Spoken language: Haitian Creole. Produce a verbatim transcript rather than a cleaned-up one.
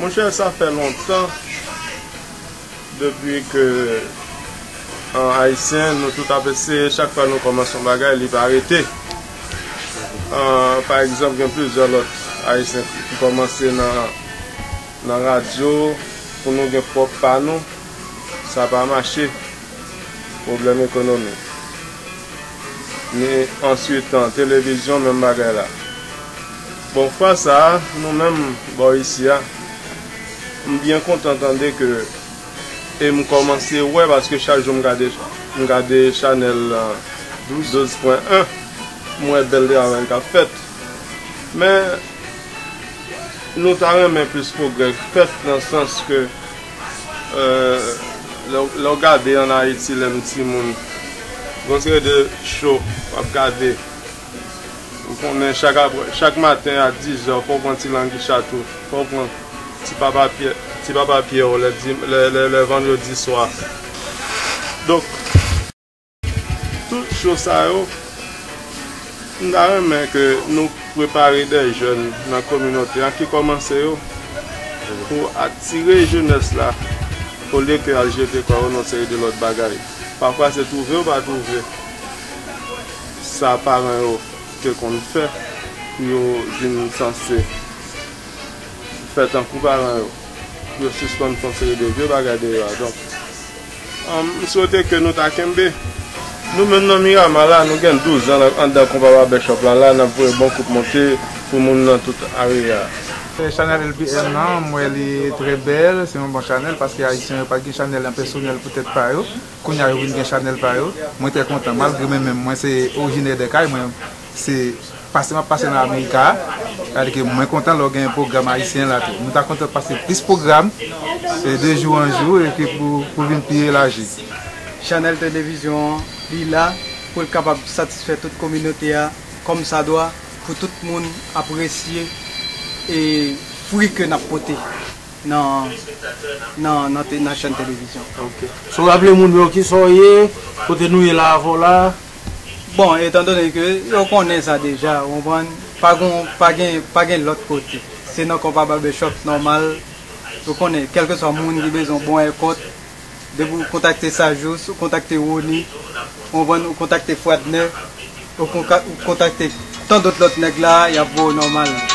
Monchè, sa fè lontan depi ke an Ayisyen, nou tout ap eseye, chak fwa nou kòmanse yon bagay, li pa rete. An, pa egzanp, gen plizyè lòt Ayisyen ki kòmanse nan, nan radyo, pou nou gen pwòp pa nou, sa pa mache. Pwoblèm ekonomi. Men answit, an, televizyon, menm bagay la. Bon, fwa sa a, nou menm, bò isi a, m byen kontan tande ke, e m kòmanse wè, paske chak jou m gade, m gade chanèl, an, douz pwen en, m wè bèl travay k ap fèt. Men, nou ta renmen plis pwogrè fèt nan sans ke, euh, lè w, lè w gade ann Ayiti, lè m timoun, gon seri de cho w ap gade. Ou konnen chak apre, chak maten a dizè, fò w pran ti langichat ou, fò w pran ti papa pyè, ti papa pyè w lè di, lè, lè, lè vandredi swa. Donk, tout cho sa yo, m ta renmen ke nou prepare de jèn nan kominote an ki kòmanse yo pou atire jenès la, olye ke al jete kò yo nan seri de lòt bagay. Pafwa se twouve ou pa twouve sa paran yo te konn fè pou yo vin sanse fè tankou paran yo, pou yo sispann fè yon seri de vye bagay deyò a. Donk, um, m swete ke nou ta kenbe. Nou menm nan Miramar la, nou gen douz an anndan konpa Barbershop la, la, n ap voye bon kout monte pou moun nan tout area a. Chanèl L P M nan, m wè li trè bèl, se yon bon chanèl, paske Ayisyen yo pa t gen chanèl an pèsonèl pou tèt pa yo. Kounye a yo vin gen chanèl pa yo. Mwen trè kontan, malgre mwen menm, mwen se orijinè de kay, mwen se pase m ap pase nan Amerika a, sa vle di ke mwen kontan lè w gen pwogram ayisyen la tou. Nou ta kontan pase plis pwogram, e de jou an jou, e ke pou, pou vin pi elaji. Chanèl televizyon an, li la pou l kapab satisfè tout kominote a kòmsadwa, pou tout moun apresye e fwi ke n ap pote nan, nan, nan te-, nan chèn televizyon. Ok. Si w raple moun yo kisa w ye, kote nou ye la avè w la. Bon, etandone ke yo konnen sa deja, ou konprann, pa gon, pa gen, pa gen lòt kote. Se nan Konpa Barbershop nòmal, ou konnen, kèlkeswa moun ki bezwen bon èkòt, depi w kontakte Sajous, ou kontakte Rony, ou konprann, ou kontakte Fradner, ou konka-, ou kontakte tan dòt lòt nèg la, y ap voye w nòmal.